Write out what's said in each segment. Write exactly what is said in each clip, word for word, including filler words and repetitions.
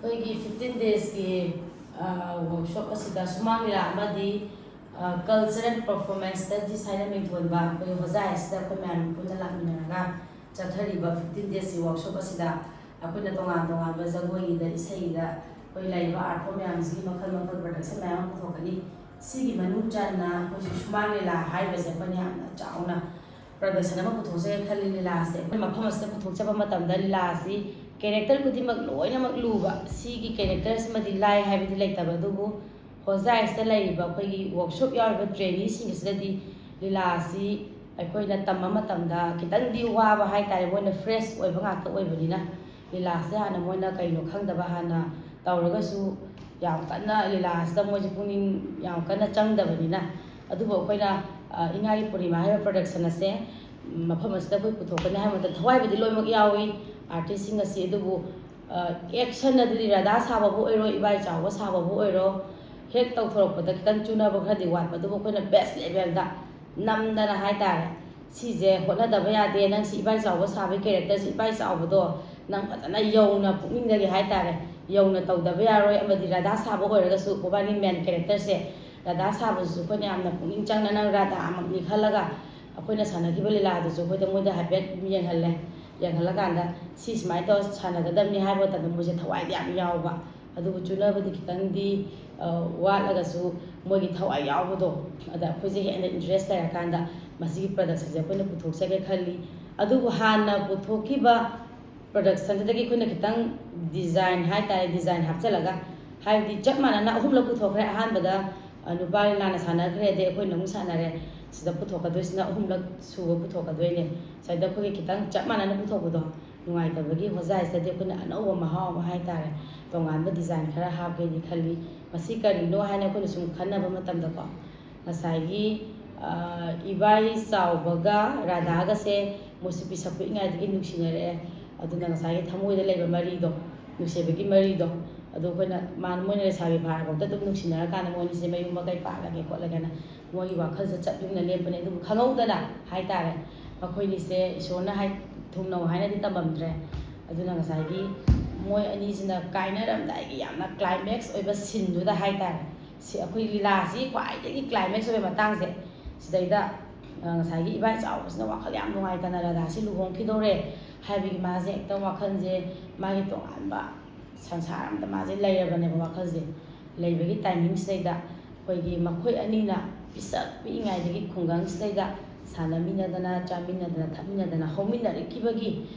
ꯑꯩꯈꯣꯏꯒꯤ fifteen ꯗꯦꯖꯀꯤ workshop ꯑꯁꯤꯗ ꯁꯨꯃꯥꯡ ꯂꯤꯂꯥ ꯑꯃꯗꯤ ꯀꯜꯆꯔꯦꯜ ꯄꯔꯐꯣꯔꯃꯦꯟꯁꯇ ꯗꯤ ꯁꯥꯏꯅ ꯃꯤꯡꯊꯣꯟꯕ ꯑꯩꯈꯣꯏ ꯍꯣꯖꯥꯏ ꯑꯁꯤꯗ ꯑꯩꯈꯣꯏ ꯃꯌꯥꯝ ꯄꯨꯟꯅ ꯂꯥꯛꯃꯤꯟꯅꯔꯒ ꯆꯠꯊꯔꯤꯕ ꯐꯤꯐꯇꯤꯟ ꯗꯦꯖꯀꯤ ꯋꯥꯔꯛꯁꯣꯞ ꯑꯁꯤꯗ ꯑꯩꯈꯣꯏꯅ ꯇꯣꯉꯥꯟ ꯇꯣꯉꯥꯟꯕ ꯖꯒꯣꯏꯒꯤꯗ, ꯏꯁꯩꯒꯤꯗ, ꯑꯩꯈꯣꯏ ꯂꯩꯔꯤꯕ ꯑꯥꯔꯠ ꯐꯣꯝ ꯃꯌꯥꯝꯁꯤꯒꯤ ꯃꯈꯜ ꯃꯈꯜ ꯄ꯭ꯔꯗꯛꯁꯟ ꯃꯌꯥꯝ ꯑꯃ ꯄꯨꯊꯣꯛꯀꯅꯤ꯫ ꯁꯤꯒꯤ ꯃꯅꯨꯡ ꯆꯟꯅ ꯑꯩꯈꯣꯏꯁꯨ ꯁꯨꯃꯥꯡ ꯂꯤꯂꯥ ꯍꯥꯏꯔꯤꯕꯁꯦ ꯑꯩꯈꯣꯏꯅ ꯌꯥꯝꯅ ꯆꯥꯎꯅ ꯄ꯭ꯔꯗꯛꯁꯟ ꯑꯃ ꯄꯨꯊꯣꯛꯆꯒꯦ ꯈꯜꯂꯤ꯫ ꯂꯤꯂꯥꯁꯦ ꯑꯩꯈꯣꯏ ꯃꯐꯝ ꯑꯁꯤꯗ ꯄꯨꯊꯣꯛꯆꯕ ꯃꯇꯝꯗ ꯂꯤꯂꯥ ꯑꯁꯤ ꯀꯦꯔꯦꯛꯇꯔ ꯈꯨꯗꯤꯡꯃꯛ ꯂꯣꯏꯅꯃꯛ ꯂꯨꯕ, ꯁꯤꯒꯤ ꯀꯦꯔꯦꯛꯇꯔꯁꯤꯃꯗꯤ ꯂꯥꯏ ꯍꯥꯏꯕꯗꯤ ꯂꯩꯇꯕ, ꯑꯗꯨꯕꯨ ꯍꯣꯖꯥꯏꯁꯤꯗ ꯂꯩꯔꯤꯕ ꯑꯩꯈꯣꯏꯒꯤ ꯋꯥꯔꯛꯁꯣꯞ ꯌꯥꯎꯔꯤꯕ ꯇ꯭ꯔꯦꯅꯤꯁꯤꯡ ꯑꯁꯤꯗꯗꯤ ꯂꯤꯂꯥ ꯑꯁꯤ ꯑꯩꯈꯣꯏꯅ ꯇꯝꯕ ꯃꯇꯝꯗ ꯈꯤꯇꯪꯗꯤ ꯋꯥꯕ ꯍꯥꯏꯇꯥꯔꯦ, ꯃꯣꯏꯅ ꯐ꯭ꯔꯦꯁ ꯑꯣꯏꯕ ꯉꯥꯛꯇ ꯑꯣꯏꯕꯅꯤꯅ꯫ ꯂꯤꯂꯥꯁꯦ ꯍꯥꯟꯅ ꯃꯣꯏꯅ ꯀꯩꯅꯣ ꯈꯪꯗꯕ ꯍꯥꯟꯅ ꯇꯧꯔꯒꯁꯨ ꯌꯥꯝ ꯀꯟꯅ ꯂꯤꯂꯥꯁꯤꯗ ꯃꯣꯏꯁꯦ ꯄꯨꯛꯅꯤꯡ ꯌꯥꯝ ꯀꯟꯅ ꯆꯪꯗꯕꯅꯤꯅ꯫ ꯑꯗꯨꯕꯨ ꯑꯩꯈꯣꯏꯅ, ꯑ, ꯏꯉꯥꯒꯤ ꯄꯨꯔꯅꯤꯃꯥ ꯍꯥꯏꯕ ꯄ꯭ꯔꯗꯛꯁꯟ ꯑꯁꯦ ꯃꯐꯝ ꯑꯁꯤꯗ ꯑꯩꯈꯣꯏ ꯄꯨꯊꯣꯛꯀꯅꯤ ꯍꯥꯏꯕ ꯃꯇꯝꯗ ꯊꯋꯥꯏꯕꯨꯗꯤ ꯂꯣꯏꯅꯃꯛ ꯌꯥꯎꯏ ꯑꯥꯔꯇꯤꯁꯁꯤꯡ ꯑꯁꯤ, ꯑꯗꯨꯕꯨ, ꯑ, ꯑꯦꯛꯁꯟ ꯑꯗꯨꯗꯤ ꯔꯥꯙꯥ ꯁꯥꯕꯕꯨ ꯑꯣꯏꯔꯣ, ꯏꯕꯥꯏ ꯆꯥꯎꯕ ꯁꯥꯕꯕꯨ ꯑꯣꯏꯔꯣ, ꯍꯦꯛ ꯇꯧꯊꯣꯔꯛꯄꯗ ꯈꯤꯇꯪ ꯆꯨꯅꯕ ꯈꯔꯗꯤ ꯋꯥꯠꯄ, ꯑꯗꯨꯕꯨ ꯑꯩꯈꯣꯏꯅ ꯕꯦꯁ ꯂꯦꯚꯦꯜꯗ ꯅꯝꯗꯅ ꯍꯥꯏꯇꯥꯔꯦ, ꯁꯤꯁꯦ ꯍꯣꯠꯅꯗꯕ ꯌꯥꯗꯦ, ꯅꯪ ꯁꯤ ꯏꯕꯥꯏ ꯆꯥꯎꯕ ꯁꯥꯕꯒꯤ ꯀꯦꯔꯦꯛꯇꯔꯁꯤ, ꯏꯕꯥꯏ ꯆꯥꯎꯕꯗꯣ ꯅꯪ ꯐꯖꯅ ꯌꯧꯅ ꯄꯨꯛꯅꯤꯡꯗꯒꯤ ꯍꯥꯏꯇꯥꯔꯦ, ꯌꯧꯅ ꯇꯧꯗꯕ ꯌꯥꯔꯣꯏ꯫ ꯑꯃꯗꯤ ꯔꯥꯙꯥ ꯁꯥꯕ ꯑꯣꯏꯔꯒꯁꯨ ꯃꯕꯥꯅꯤ ꯃꯦꯟ ꯀꯦꯔꯦꯛꯇꯔꯁꯦ, ꯔꯥꯙꯥ ꯁꯥꯕꯗꯨꯁꯨ ꯑꯩꯈꯣꯏꯅ ꯌꯥꯝꯅ ꯄꯨꯛꯅꯤꯡ ꯆꯪꯅ ꯅꯪ ꯔꯥꯙꯥꯃꯛꯅꯤ ꯈꯜꯂꯒ ꯑꯩꯈꯣꯏꯅ ꯁꯥꯟꯅꯈꯤꯕ ꯂꯤꯂꯥꯗꯨꯁꯨ ꯑꯩꯈꯣꯏꯗ, ꯃꯣꯏꯗ ꯍꯥꯏꯐꯦꯠ ꯌꯦꯡꯍꯜꯂꯦ꯫ ꯌꯦꯡꯍꯜꯂꯀꯥꯟꯗ ꯁꯤ ꯁꯨꯃꯥꯏꯅ ꯇꯧꯔ ꯁꯥꯟꯅꯒꯗꯕꯅꯤ ꯍꯥꯏꯕ ꯃꯇꯝꯗ ꯃꯣꯏꯁꯦ ꯊꯋꯥꯏꯗꯤ ꯌꯥꯝ ꯌꯥꯎꯕ, ꯑꯗꯨꯕꯨ ꯆꯨꯅꯕꯗꯤ ꯈꯤꯇꯪꯗꯤ, ꯑ, ꯋꯥꯠꯂꯒꯁꯨ ꯃꯣꯏꯒꯤ ꯊꯋꯥꯏ ꯌꯥꯎꯕꯗꯣ, ꯑꯗ ꯑꯩꯈꯣꯏꯁꯦ ꯍꯦꯟꯅ ꯏꯟꯇꯔꯦꯁ ꯂꯩꯔꯀꯥꯟꯗ ꯃꯁꯤꯒꯤ ꯄ꯭ꯔꯗꯛꯁꯟꯁꯦ ꯑꯩꯈꯣꯏꯅ ꯄꯨꯊꯣꯛꯆꯒꯦ ꯈꯜꯂꯤ꯫ ꯑꯗꯨꯕꯨ ꯍꯥꯟꯅ ꯄꯨꯊꯣꯛꯈꯤꯕ ꯄ꯭ꯔꯗꯛꯁꯟꯗꯨꯗꯒꯤ ꯑꯩꯈꯣꯏꯅ ꯈꯤꯇꯪ ꯗꯤꯖꯥꯏꯟ ꯍꯥꯏꯇꯥꯔꯦ, ꯗꯤꯖꯥꯏꯟ ꯍꯥꯞꯆꯤꯜꯂꯒ, ꯍꯥꯏꯕꯗꯤ ꯆꯞ ꯃꯥꯟꯅꯅ ꯑꯍꯨꯝꯂꯛ ꯄꯨꯊꯣꯛꯈ꯭ꯔꯦ꯫ ꯑꯍꯥꯟꯕꯗ, ꯑ, ꯅꯨꯄꯥ ꯂꯤꯂꯥꯅ ꯁꯥꯟꯅꯈ꯭ꯔꯦ, ꯑꯗꯩ ꯑꯩꯈꯣꯏꯅ ꯑꯃꯨꯛ ꯁꯥꯟꯅꯔꯦ꯫ ꯁꯤꯗ ꯄꯨꯊꯣꯛꯀꯗꯣꯏꯁꯤꯅ ꯑꯍꯨꯝꯂꯛ ꯁꯨꯕ ꯄꯨꯊꯣꯛꯀꯗꯣꯏꯅꯦ꯫ ꯁꯤꯗ ꯑꯩꯈꯣꯏꯒꯤ ꯈꯤꯇꯪ ꯆꯞ ꯃꯥꯟꯅꯅ ꯄꯨꯊꯣꯛꯄꯗꯣ ꯅꯨꯡꯉꯥꯏꯇꯕꯒꯤ ꯍꯣꯖꯥꯏꯁꯤꯗꯗꯤ ꯑꯩꯈꯣꯏꯅ ꯑꯅꯧꯕ ꯃꯍꯥꯎ ꯑꯃ ꯍꯥꯏꯇꯥꯔꯦ, ꯇꯣꯉꯥꯟꯕ ꯗꯤꯖꯥꯏꯟ ꯈꯔ ꯍꯥꯞꯀꯦꯗꯤ ꯈꯜꯂꯤ꯫ ꯃꯁꯤ ꯀꯔꯤꯅꯣ ꯍꯥꯏꯅ ꯑꯩꯈꯣꯏꯅ ꯁꯨꯝ ꯈꯟꯅꯕ ꯃꯇꯝꯗꯀꯣ, ꯉꯁꯥꯏꯒꯤ, ꯑ, ꯏꯕꯥꯏ ꯆꯥꯎꯕꯒ ꯔꯥꯙꯥꯒꯁꯦ ꯃꯣꯏꯁꯨ ꯄꯤꯁꯛ ꯄꯤꯛꯏꯉꯩꯗꯒꯤ ꯅꯨꯡꯁꯤꯅꯔꯛꯑꯦ꯫ ꯑꯗꯨꯅ ꯉꯁꯥꯏꯒꯤ ꯊꯃꯣꯏꯗ ꯂꯩꯕ ꯃꯔꯤꯗꯣ, ꯅꯨꯡꯁꯤꯕꯒꯤ ꯃꯔꯤꯗꯣ, ꯑꯗꯨ ꯑꯩꯈꯣꯏꯅ ꯃꯥ-, ꯃꯣꯏꯅ ꯂꯩꯁꯥꯕꯤ ꯐꯥꯔꯐꯥꯎꯗ ꯑꯗꯨꯝ ꯅꯨꯡꯁꯤꯅꯔꯀꯥꯟꯗ ꯃꯣꯏ ꯑꯅꯤꯁꯦ ꯃꯌꯨꯝ ꯃꯀꯩ ꯄꯥꯜꯂꯒꯦ ꯈꯣꯠꯂꯒꯦꯅ ꯃꯣꯏꯒꯤ ꯋꯥꯈꯜꯁꯦ ꯆꯞ ꯌꯨꯡꯅ ꯂꯦꯞꯄꯅꯦ꯫ ꯑꯗꯨꯕꯨ ꯈꯪꯍꯧꯗꯅ ꯍꯥꯏꯇꯥꯔꯦ, ꯃꯈꯣꯏꯅꯤꯁꯦ ꯏꯁꯣꯔꯅ ꯍꯥꯏ-, ꯊꯨꯡꯅꯧ ꯍꯥꯏꯅꯗꯤ ꯇꯝꯃꯝꯗ꯭ꯔꯦ꯫ ꯑꯗꯨꯅ ꯉꯁꯥꯏꯒꯤ ꯃꯣꯏ ꯑꯅꯤꯁꯤꯅ ꯀꯥꯏꯅꯔꯝꯗꯥꯏꯒꯤ ꯌꯥꯝꯅ climax ꯑꯣꯏꯕ ꯁꯤꯟꯗꯨꯗ ꯍꯥꯏꯇꯥꯔꯦ, ꯁꯤ ꯑꯩꯈꯣꯏ ꯂꯤꯂꯥꯁꯤ ꯈ꯭ꯋꯥꯏꯗꯒꯤ climax ꯑꯣꯏꯕ ꯃꯇꯥꯡꯁꯦ, ꯁꯤꯗꯩꯗ ꯑ, ꯉꯁꯥꯏꯒꯤ ꯏꯕꯥꯏ ꯆꯥꯎꯕꯁꯤꯅ ꯋꯥꯈꯜ ꯌꯥꯝ ꯅꯨꯡꯉꯥꯏꯇꯅ ꯔꯥꯙꯥꯁꯤ ꯂꯨꯍꯣꯡꯈꯤꯗꯧꯔꯦ ꯍꯥꯏꯕꯒꯤ ꯃꯥꯁꯦ ꯍꯦꯛꯇ ꯋꯥꯈꯜꯁꯦ ꯃꯥꯒꯤ ꯇꯣꯉꯥꯟꯕ ꯁꯪꯁꯥꯔ ꯑꯃꯗ ꯃꯥꯁꯦ ꯂꯩꯔꯕꯅꯦꯕ ꯋꯥꯈꯜꯁꯦ꯫ ꯂꯩꯕꯒꯤ timingꯁꯤꯗꯩꯗ ꯑꯩꯈꯣꯏꯒꯤ ꯃꯈꯣꯏ ꯑꯅꯤꯅ ꯄꯤꯁꯛ ꯄꯤꯛꯏꯉꯩꯗꯒꯤ ꯈꯨꯡꯒꯪꯁꯤꯗꯩꯗ ꯁꯥꯟꯅꯃꯤꯟꯅꯗꯅ, ꯆꯥꯃꯤꯟꯅꯗꯅ, ꯊꯛꯃꯤꯟꯅꯗꯅ ꯍꯧꯃꯤꯟꯅꯔꯛꯈꯤꯕꯒꯤ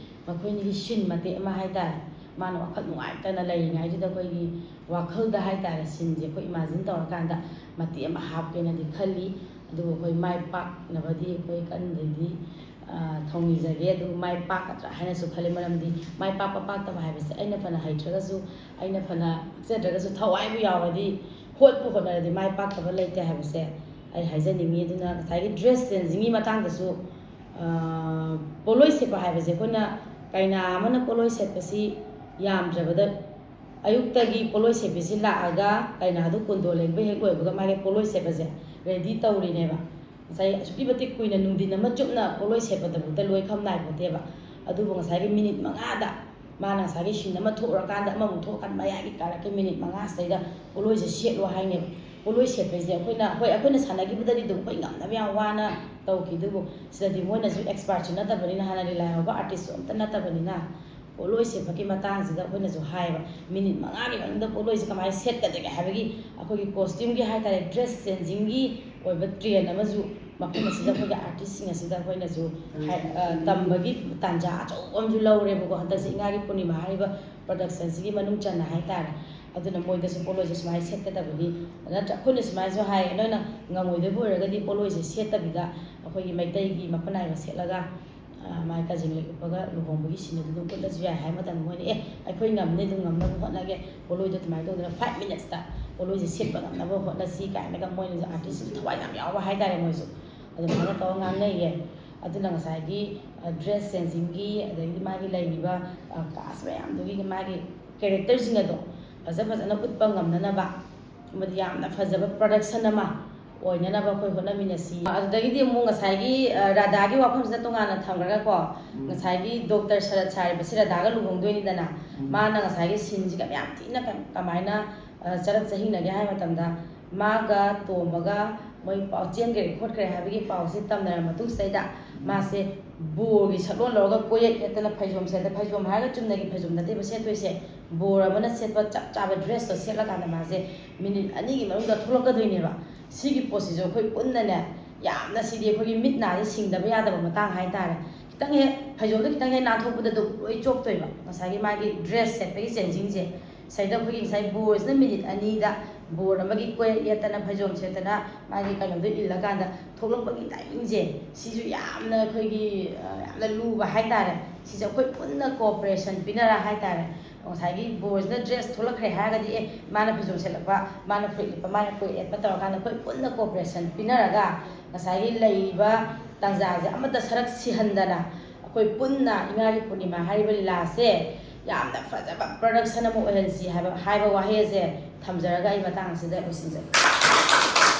ꯃꯈꯣꯏ ꯑꯅꯤꯒꯤ scene ꯃꯇꯦꯛ ꯑꯃ ꯍꯥꯏꯇꯥꯔꯦ, ꯃꯥꯅ ꯋꯥꯈꯜ ꯅꯨꯡꯉꯥꯏꯇꯅ ꯂꯩꯔꯤꯉꯩꯗꯨꯗ ꯑꯩꯈꯣꯏꯒꯤ ꯋꯥꯈꯜꯗ ꯍꯥꯏꯇꯥꯔꯦ, sceneꯁꯦ ꯑꯩꯈꯣꯏ imagine ꯇꯧꯔꯀꯥꯟꯗ ꯃꯇꯦꯛ ꯑꯃ ꯍꯥꯞꯀꯦꯅꯗꯤ ꯈꯜꯂꯤ꯫ ꯑꯗꯨꯕꯨ ꯑꯩꯈꯣꯏ ꯃꯥꯏ ꯄꯥꯛꯅꯕꯗꯤ ꯑꯩꯈꯣꯏ ꯀꯟꯅꯗꯤ, ꯑ, ꯊꯧꯅꯤꯖꯒꯦ꯫ ꯑꯗꯨꯕꯨ ꯃꯥꯏ ꯄꯥꯛꯀꯗ꯭ꯔꯥ ꯍꯥꯏꯅꯁꯨ ꯈꯜꯂꯤ, ꯃꯔꯝꯗꯤ ꯃꯥꯏ ꯄꯥꯛꯄ ꯄꯥꯛꯇꯕ ꯍꯥꯏꯕꯁꯦ ꯑꯩꯅ ꯐꯅ ꯍꯩꯇ꯭ꯔꯒꯁꯨ, ꯑꯩꯅ ꯐꯅ ꯄꯛꯆꯗ꯭ꯔꯒꯁꯨ, ꯊꯋꯥꯏꯕꯨ ꯌꯥꯎꯔꯗꯤ, ꯍꯣꯠꯄꯨ ꯍꯣꯠꯅꯔꯗꯤ ꯃꯥꯏ ꯄꯥꯛꯇꯕ ꯂꯩꯇꯦ ꯍꯥꯏꯕꯁꯦ ꯑꯩ ꯍꯥꯏꯖꯅꯤꯡꯉꯤ꯫ ꯑꯗꯨꯅ ꯉꯁꯥꯏꯒꯤ dress changingꯒꯤ ꯃꯇꯥꯡꯗꯁꯨ, ꯑ, ꯄꯣꯠꯂꯣꯏ ꯁꯦꯠꯄ ꯍꯥꯏꯕꯁꯦ ꯑꯩꯈꯣꯏꯅ ꯀꯩꯅꯥ ꯑꯃꯅ ꯄꯣꯠꯂꯣꯏ ꯁꯦꯠꯄꯁꯤ ꯌꯥꯝꯗ꯭ꯔꯕꯗ ꯑꯌꯨꯛꯇꯒꯤ ꯄꯣꯠꯂꯣꯏ ꯁꯦꯠꯄꯤꯁꯤ ꯂꯥꯛꯑꯒ ꯀꯩꯅꯥꯗꯨ ꯀꯨꯟꯗꯣ ꯂꯦꯡꯕ ꯍꯦꯛ ꯂꯣꯏꯕꯒ ꯃꯥꯒꯤ ꯄꯣꯠꯂꯣꯏ ꯁꯦꯠꯄꯁꯦ ready ꯇꯧꯔꯤꯅꯦꯕ꯫ ꯉꯁꯥꯏ ꯑꯁꯨꯛꯀꯤ ꯃꯇꯤꯛ ꯀꯨꯏꯅ ꯅꯨꯡꯊꯤꯟ ꯑꯃ ꯆꯨꯞꯅ ꯄꯣꯠꯂꯣꯏ ꯁꯦꯠꯄꯗꯕꯨꯛꯇ ꯂꯣꯏ ꯈꯝ ꯅꯥꯏꯄꯣꯠꯇꯦꯕ꯫ ꯑꯗꯨꯕꯨ ꯉꯁꯥꯏꯒꯤ minute ꯃꯉꯥꯗ ꯃꯥꯅ ꯉꯁꯥꯏꯒꯤ scene ꯑꯃ ꯊꯣꯛꯎꯔꯀꯥꯟꯗ ꯑꯃꯃꯨꯛ ꯊꯣꯛꯑꯀꯥꯟꯗ ꯃꯌꯥꯏꯒꯤ ꯀꯥꯔꯛꯀꯤ minute ꯃꯉꯥꯁꯤꯗꯩꯗ ꯄꯣꯠꯂꯣꯏꯁꯦ ꯁꯦꯠꯂꯣ ꯍꯥꯏꯅꯦꯕ꯫ ꯄꯣꯠꯂꯣꯏ ꯁꯦꯠꯄꯩꯁꯦ ꯑꯩꯈꯣꯏꯅ, ꯍꯣꯏ, ꯑꯩꯈꯣꯏꯅ ꯁꯥꯟꯅꯈꯤꯕꯗꯗꯤ ꯑꯗꯨꯝ ꯑꯩꯈꯣꯏ ꯉꯝꯅꯕ ꯌꯥꯝ ꯋꯥꯅ ꯇꯧꯈꯤ, ꯑꯗꯨꯕꯨ ꯁꯤꯗꯗꯤ ꯃꯣꯏꯅꯁꯨ expertꯁꯨ ꯅꯠꯇꯕꯅꯤꯅ, ꯍꯥꯟꯅ ꯂꯤꯂꯥ ꯌꯥꯎꯕ artistꯁꯨ ꯑꯝꯇ ꯅꯠꯇꯕꯅꯤꯅ, ꯄꯣꯠꯂꯣꯏ ꯁꯦꯠꯄꯒꯤ ꯃꯇꯥꯡꯁꯤꯗ ꯑꯩꯈꯣꯏꯅꯁꯨ ꯍꯥꯏꯌꯦꯕ, minute ꯃꯉꯥꯒꯤ ꯃꯅꯨꯡꯗ ꯄꯣꯠꯂꯣꯏꯁꯦ ꯀꯃꯥꯏꯅ ꯁꯦꯠꯀꯗꯒꯦ ꯍꯥꯏꯕꯒꯤ ꯑꯩꯈꯣꯏꯒꯤ costumeꯒꯤ ꯍꯥꯏꯇꯥꯔꯦ, dress changingꯒꯤ ꯑꯣꯏꯕ train ꯑꯃꯁꯨ ꯃꯐꯝ ꯑꯁꯤꯗ ꯑꯩꯈꯣꯏꯒꯤ artistꯁꯤꯡ ꯑꯁꯤꯗ ꯑꯩꯈꯣꯏꯅꯁꯨ ꯍꯥꯏ-, ꯑ, ꯇꯝꯕꯒꯤ ꯇꯥꯟꯖꯥ ꯑꯆꯧꯕ ꯑꯃꯁꯨ ꯂꯧꯔꯦꯕꯀꯣ꯫ ꯍꯟꯗꯛꯁꯦ ꯏꯉꯥꯒꯤ ꯄꯨꯔꯅꯤꯃꯥ ꯍꯥꯏꯔꯤꯕ productionꯁꯤꯒꯤ ꯃꯅꯨꯡ ꯆꯟꯅ ꯍꯥꯏꯇꯥꯔꯦ꯫ ꯑꯗꯨꯅ ꯃꯣꯏꯗꯁꯨ ꯄꯣꯠꯂꯣꯏꯁꯦ ꯁꯨꯃꯥꯏꯅ ꯁꯦꯠꯀꯗꯕꯅꯤ, ꯅꯠꯇ꯭ꯔ ꯑꯩꯈꯣꯏꯅ ꯁꯨꯃꯥꯏꯅꯁꯨ ꯍꯥꯏ, ꯅꯣꯏꯅ ꯉꯝꯃꯣꯏꯗꯣꯏꯕ ꯑꯣꯏꯔꯒꯗꯤ ꯄꯣꯠꯂꯣꯏꯁꯦ ꯁꯦꯠꯇꯕꯤꯗ ꯑꯩꯈꯣꯏꯒꯤ ꯃꯩꯇꯩꯒꯤ ꯃꯈꯨꯠ ꯅꯥꯏꯕ ꯁꯦꯠꯂꯒ, ꯑ, ꯃꯥꯏ ꯀꯖꯦꯡ ꯂꯩ ꯎꯞꯄꯒ ꯂꯨꯍꯣꯡꯕꯒꯤ scene ꯑꯗꯨ ꯑꯗꯨꯝ ꯎꯠꯂꯁꯨ ꯌꯥꯏ ꯍꯥꯏ ꯃꯇꯝꯗ ꯃꯣꯏꯅ, "ꯑꯦ, ꯑꯩꯈꯣꯏ ꯉꯝꯅꯤ, ꯑꯗꯨꯝ ꯉꯝꯅꯕ ꯍꯣꯠꯅꯒꯦ, ꯄꯣꯠꯂꯣꯏꯗꯣ ꯑꯗꯨꯃꯥꯏꯅ ꯇꯧꯗꯅ five minutesꯇ ꯄꯣꯠꯂꯣꯏꯁꯦ ꯁꯦꯠꯄ ꯉꯝꯅꯕ ꯍꯣꯠꯅꯁꯤ" ꯀꯥꯏꯅꯒ ꯃꯣꯏꯅꯁꯨ artistꯁꯤꯡꯁꯨ ꯊꯋꯥꯏ ꯌꯥꯝ ꯌꯥꯎꯕ ꯍꯥꯏꯇꯥꯔꯦ꯫ ꯃꯣꯏꯁꯨ ꯑꯗꯨꯃꯥꯏꯅ ꯇꯧꯔꯒ ꯉꯥꯡꯅꯩꯌꯦ꯫ ꯑꯗꯨꯅ ꯉꯁꯥꯏꯒꯤ, ꯑ, dress changingꯒꯤ, ꯑꯗꯒꯤꯗꯤ ꯃꯥꯒꯤ ꯂꯩꯔꯤꯕ, ꯑ, cast ꯃꯌꯥꯝꯗꯨꯒꯤ ꯃꯥꯒꯤ characterꯁꯤꯡ ꯑꯗꯣ ꯐꯖ ꯐꯖꯅ ꯎꯠꯄ ꯉꯝꯅꯅꯕ ꯑꯃꯗꯤ ꯌꯥꯝꯅ ꯐꯖꯕ production ꯑꯃ ꯑꯣꯏꯅꯅꯕ ꯑꯩꯈꯣꯏ ꯍꯣꯠꯅꯃꯤꯟꯅꯁꯤ꯫ ꯑꯗꯨꯗꯒꯤꯗꯤ ꯑꯃꯨꯛ ꯉꯁꯥꯏꯒꯤ, ꯑ, ꯔꯥꯙꯥꯒꯤ ꯋꯥꯐꯝꯁꯤꯗ ꯇꯣꯉꯥꯟꯅ ꯊꯝꯈ꯭ꯔꯒꯀꯣ, ꯎꯝ꯫ ꯉꯁꯥꯏꯒꯤ ꯗꯣꯛꯇꯔ ꯁꯔꯠ ꯁꯥꯔꯤꯕꯁꯤ ꯔꯥꯙꯥꯒ ꯂꯨꯍꯣꯡꯗꯣꯏꯅꯤꯗꯅ, ꯎꯝ꯫ ꯃꯥꯅ ꯉꯁꯥꯏꯒꯤ ꯁꯤꯟꯁꯤꯒ ꯃꯌꯥꯝ ꯊꯤꯅ ꯀ-, ꯀꯃꯥꯏꯅ, ꯑ, ꯆꯔꯛ ꯆꯍꯤꯡꯅꯒꯦ ꯍꯥꯏꯕ ꯃꯇꯝꯗ, ꯃꯥꯒ ꯇꯣꯝꯕꯒ ꯃꯣꯏ ꯄꯥꯎ ꯆꯦꯟꯈ꯭ꯔꯦ ꯈꯣꯠꯈ꯭ꯔꯦ ꯍꯥꯏꯕꯒꯤ ꯄꯥꯎꯁꯤ ꯇꯝꯅꯔ ꯃꯇꯨꯡꯁꯤꯗꯩꯗ, ꯎꯝ꯫ ꯃꯥꯁꯦ ꯕꯣꯔꯒꯤ ꯁꯛꯂꯣꯟ ꯂꯧꯔꯒ ꯀꯣꯏꯌꯦꯠ ꯌꯦꯠꯇꯅ ꯐꯩꯖꯣꯝ ꯁꯦꯠꯇ, ꯐꯩꯖꯣꯝ ꯍꯥꯏꯔꯒ ꯆꯨꯝꯅꯒꯤ ꯐꯩꯖꯣꯝ ꯅꯠꯇꯦꯕ ꯁꯦꯠꯇꯣꯏꯁꯦ, ꯕꯣꯔ ꯑꯃꯅ ꯁꯦꯠꯄ ꯆꯞ ꯆꯥꯕ ꯗ꯭ꯔꯦꯁꯇꯣ ꯁꯦꯠꯂꯀꯥꯟꯗ ꯃꯥꯁꯦ ꯃꯤꯅꯤꯠ ꯑꯅꯤꯒꯤ ꯃꯅꯨꯡꯗ ꯊꯣꯛꯂꯛꯀꯗꯣꯏꯅꯦꯕ꯫ ꯁꯤꯒꯤ ꯄꯣꯠꯁꯤꯁꯨ ꯑꯩꯈꯣꯏ ꯄꯨꯟꯅꯅꯦ, ꯌꯥꯝꯅ ꯁꯤꯗꯤ ꯑꯩꯈꯣꯏꯒꯤ ꯃꯤꯠ ꯅꯥꯁꯦ ꯁꯤꯡꯗꯕ ꯌꯥꯗꯕ ꯃꯇꯥꯡ ꯍꯥꯏꯇꯥꯔꯦ꯫ ꯈꯤꯇꯪ ꯍꯦꯛ, ꯐꯩꯖꯣꯝꯗꯣ ꯈꯤꯇꯪ ꯍꯦꯛ ꯅꯥꯟꯊꯣꯛꯄꯗ ꯑꯗꯨꯝ ꯂꯣꯏ ꯆꯣꯛꯇꯣꯏꯕ, ꯉꯁꯥꯏꯒꯤ ꯃꯥꯒꯤ ꯗ꯭ꯔꯦꯁ ꯁꯦꯠꯄꯒꯤ ꯆꯦꯟꯖꯤꯡꯁꯦ꯫ ꯁꯤꯗ ꯑꯩꯈꯣꯏꯒꯤ ꯉꯁꯥꯏ ꯕꯣꯔꯁꯤꯅ ꯃꯤꯅꯤꯠ ꯑꯅꯤꯗ ꯕꯣꯔ ꯑꯃꯒꯤ ꯀꯣꯏ ꯌꯦꯠꯇꯅ ꯐꯩꯖꯣꯝ ꯁꯦꯠꯇꯅ ꯃꯥꯒꯤ ꯀꯩꯅꯣꯗꯣ ꯏꯜꯂꯀꯥꯟꯗ ꯊꯣꯛꯂꯛꯄꯒꯤ ꯇꯥꯏꯃꯤꯡꯁꯦ, ꯁꯤꯁꯨ ꯌꯥꯝꯅ ꯑꯩꯈꯣꯏꯒꯤ, ꯑ, ꯌꯥꯝꯅ ꯂꯨꯕ ꯍꯥꯏꯇꯥꯔꯦ꯫ ꯁꯤꯁꯦ ꯑꯩꯈꯣꯏ ꯄꯨꯟꯅ ꯀꯣꯑꯣꯄꯔꯦꯁꯟ ꯄꯤꯅꯔ ꯍꯥꯏꯇꯥꯔꯦ꯫ ꯉꯁꯥꯏꯒꯤ ꯕꯣꯔꯁꯤꯅ ꯗ꯭ꯔꯦꯁ ꯊꯣꯛꯂꯛꯈ꯭ꯔꯦ ꯍꯥꯏꯔꯒꯗꯤ, ꯑꯦ, ꯃꯥꯅ ꯐꯩꯖꯣꯝ ꯁꯦꯠꯂꯛꯄ, ꯃꯥꯅ ꯐꯨꯔꯤꯠ ꯂꯤꯠꯄ, ꯃꯥꯅ ꯀꯣꯏ ꯌꯦꯠꯄ ꯇꯧꯔꯀꯥꯟꯗ ꯑꯩꯈꯣꯏ ꯄꯨꯟꯅ ꯀꯣꯑꯣꯄꯔꯦꯁꯟ ꯄꯤꯅꯔꯒ ꯉꯁꯥꯏꯒꯤ ꯂꯩꯔꯤꯕ ꯇꯥꯟꯖꯥꯁꯦ ꯑꯃꯠꯇ ꯁꯔꯛ ꯁꯤꯍꯟꯗꯅ ꯑꯩꯈꯣꯏ ꯄꯨꯟꯅ ꯏꯉꯥꯒꯤ ꯄꯨꯔꯅꯤꯃꯥ ꯍꯥꯏꯔꯤꯕ ꯂꯤꯂꯥꯁꯦ ꯌꯥꯝꯅ ꯐꯖꯕ ꯄ꯭ꯔꯗꯛꯁꯟ ꯑꯃ ꯑꯣꯏꯍꯟꯁꯤ ꯍꯥꯏꯕ, ꯍꯥꯏꯕ ꯋꯥꯍꯩ ꯑꯁꯦ ꯊꯝꯖꯔꯒ ꯑꯩ ꯃꯇꯥꯡ ꯑꯁꯤꯗ ꯂꯣꯏꯁꯤꯟꯖꯒꯦ꯫